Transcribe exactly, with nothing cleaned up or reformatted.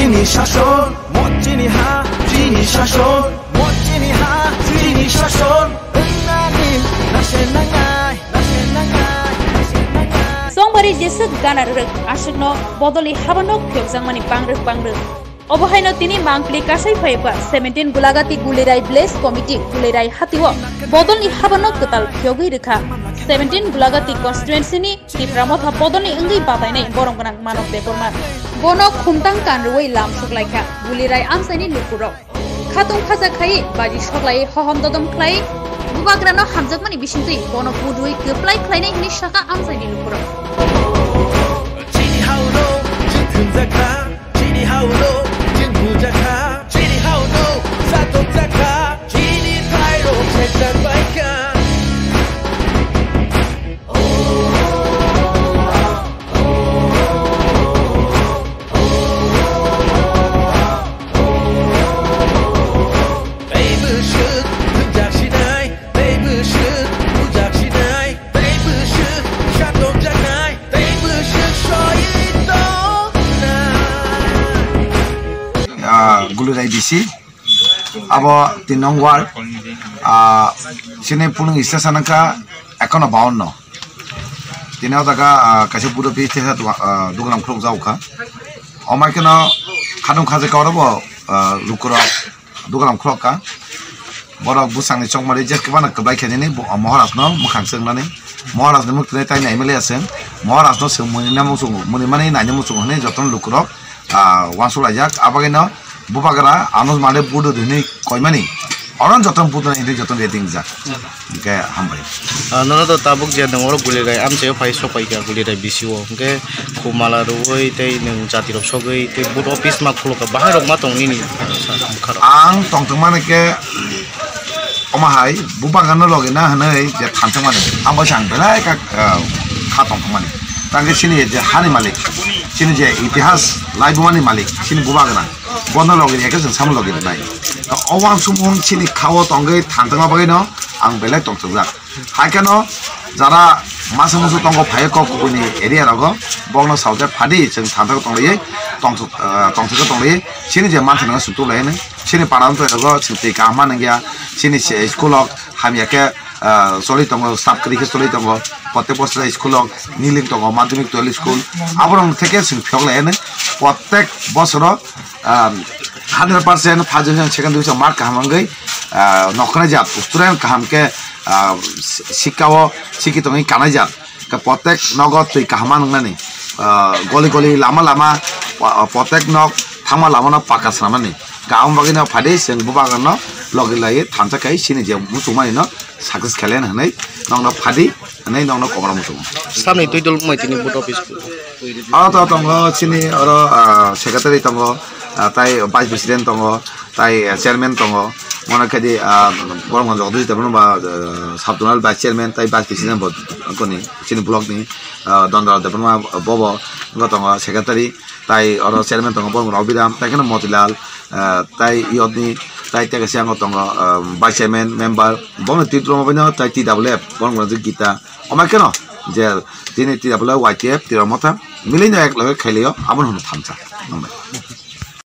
Chini shason, mo chini ha, chini shason, mo chini ha, chini shason. Wngnani nase nangnai, nase nangnai, nase nangnai. Songmari jeswk gana rwrwk, aswkno bodolni habanok phiyokjakmani bangrwk bangrwk. Obo haino tini mangpili kasai phaiba seventeen Gulagati Gulirai Village Committee Gulirai hatio bodolni habanok kwtal phiyogwi rwkha. Seventeen Gulagati constituency ni Tipra Motha bodolni wngwi batainai borom gwnang Manok Debbarma. Bono khumtang kanrwui lam suklaikha Gulirai amchaini lukurok. Khatung khaja khai baji soklai hohom dodom khlai bubagrano hamjakmani bisingtwi bono budui kwplai khlainai hwnwi sakha amchaini lukurok. Chini hauno, chini thumjakha, chini hauno, chini bujakha, chini hauno, satokjakha, chini thairok sekjakbaikha. Tei bwswk thumjak sinai, tei bwswk bujak sinai, tei bwswk satokjaknai, tei bwswk soi tongnai. Ah, Gulurai D C, abo tin nong ward, ah, sini polling station wngkha ekono bawanno. Tini o jaga, ah, kaisa budo pi tesa dua-, ah, duganam khuluk jago kha. Omai keno khadung khaje koro bo, ah, lukurok duganam khuluk kha. Borok bwsangni chongmari je kwbana kwbai khe nini bo, Maharaj no mwkhang swngnani. Maharaj ni mwktwini tai M L A swng. Maharaj no swng muni na muchungo, muni mani nai na muchungo hwnwi jotono lukurok ah, uansuk laijak, abagino bubagra ano mane budu hinwi koimani, oro joto budu hinwi joto ready wngjak. Hwnkhe hambai. Ah, nono to tabuk je nwng oro Gulirai amchaio phai sopaikha Gulirai B C O, hwnkhe khumala rwui tei nwng jatirok sogwi tei vote office ma khulukha, bahai rok ma tong nini bwkha rok? Ang tongthokmani khe omo hai bubagrano logi na hwnwi je thanthokmani, ang bai ang belai kha, ah, kha tongthokmani. Tangkhe chini je hani malik, chini je itihas laibumani malik, chini bubagra, bono logi rikhe chwng samo logi rwnai. O uansukmung chini khao tongwi thanthokma bagwino ang belai tongthokjak. Haikheno jara masa musu tongo phaio kok kubuini area rogo, bokno saujak phadi chwng thanthok tonglaiwi tongthok, ah, tongthok tonglaiwi chini je manthano suktuk lainai. Chini para wngtoi rogo chwng twi kaham ma nangya, chini se school o hamya khe, ah, choli tongo, staff kwrwi khe choli tongo, protek bosor school o niling tongo, madhyamik twelve school, aborok theke chwng phiyok lai hwnwi protek bosoro, ah, hundred percent first division, second division mark kaham wngwi, ah, nokhnai jat, student kaham khe, ah, si-, sikka o sikki tongwi kanai jat. Khe protek nogo twi kaham ma nwngnani, ah, goli goli lama lama, ah, protek nok thangma lamano paka swnamnani. Khe aboni bagwino phadi chwng bubagrano logi laiwi thansa khai chini je muchungmani no success khlaina hwnwi nokno phadi hwnwi nokno kobora muchungo. Samni twi dol wngmai tini vote office. Oro to tongo chini oro, ah, secretary tongo, ah, tai vice president tongo. Tai, eh, chairman tongo, mano khe di, ah, Boromganj Jagadish Debbarma ba, eh, sub zonal vice chairman tai vice president bo, koni, chini block ni, ah, Dondra Debbarma bobo, wngkha tongo secretary, tai oro chairman tongo Boromganj Rabiram, tai kheno Motilal, ah, tai yot ni, tai tei kaisa wngkha tongo, ah, vice chairman member, bono Tripura ma bai no tai T W F, Boromganj Gita, omai kheno je tini T W F, Y T F, Tripura Motha, milino ek loge khailio, abono hwnwi thansa.